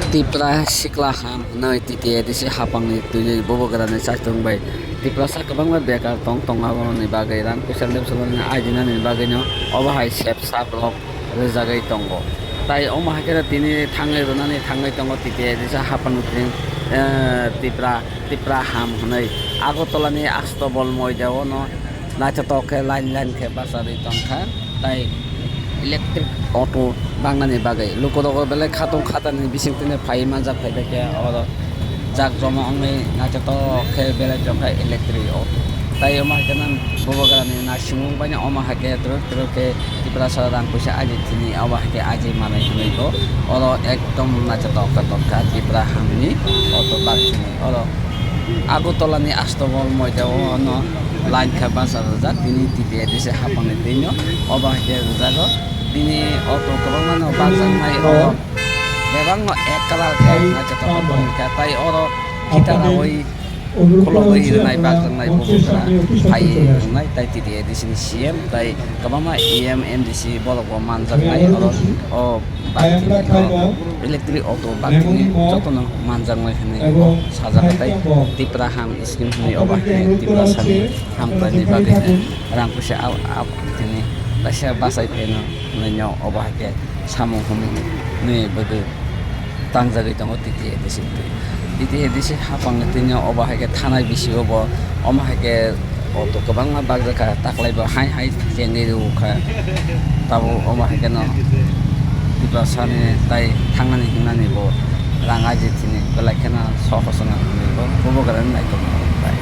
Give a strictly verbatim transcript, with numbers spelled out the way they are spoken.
Tipra sikla ham hwnwi T T A D C hapangni twi bubagrani chaitung bai Tiprasa kwbangma bekar tong tongo, aboni bagwi rang puisa lepsoknani ajinani bagwino obo hai sepsa borok rwjagwi tongo. Tai omo hai kheno tini thangwi rwnani thangwi tongo T T A D C hapangni twi, eh, Tipra, Tipra ham hwnwi Agartala ni Astobol moidao no naithotok khe line line khe bachari tongkha, tai electric auto bangnani bagwi lukurok belai khatung khatani bisingtwi phaiwi manjak phaibaikhe oro jak joma wngwi naithotok khe belai tongkha electric auto. Tai omo hai kheno bubagrani naisingmung bai omo hai khe twrwk twrwk khe Tiprasa rang puisa aji thini obo hai khe aji manwi hwnwi bo oro ekdom naithotok khe tongkha Tipra hamni auto bak thini oro. Agartala ni Astobol moidao no line khe bachajak tini T T A D C hapangni twino obo hai khe rwjago. Tini auto kwbangma no bakjaknai oro bebak no ek colour khe naithotok khe tongkha tai oro phita rawi khulogwi rwnai bakjaknai bubagra phai wngnai tai T T A D C ni C M tai kwbangma E M, M D C borok bo manjaknai oro o bak tini o electric auto bak tini jotono manjaknai hwnwi bo sajak tai Tipra ham scheme hwnwi obo hai Tiprasani hamkraini bagwi rang puisa a, a, tini kaisa bachai pheno hwnwi no obo hai khe samung hwnwi ni bwdwi tangjagwi tongo T T A D C twi. T T A D C hapang tini obo hai khe thanai bisingo bo omo hai khe auto kwbangma bakjakha taklai bo hai hai chengwi rwkha. Tabuk omo hai kheno Tiprasani tai thangnani hingnani bo rang aji thini belai kheno sohosona hwnwi bo bubagrani naitokma bai.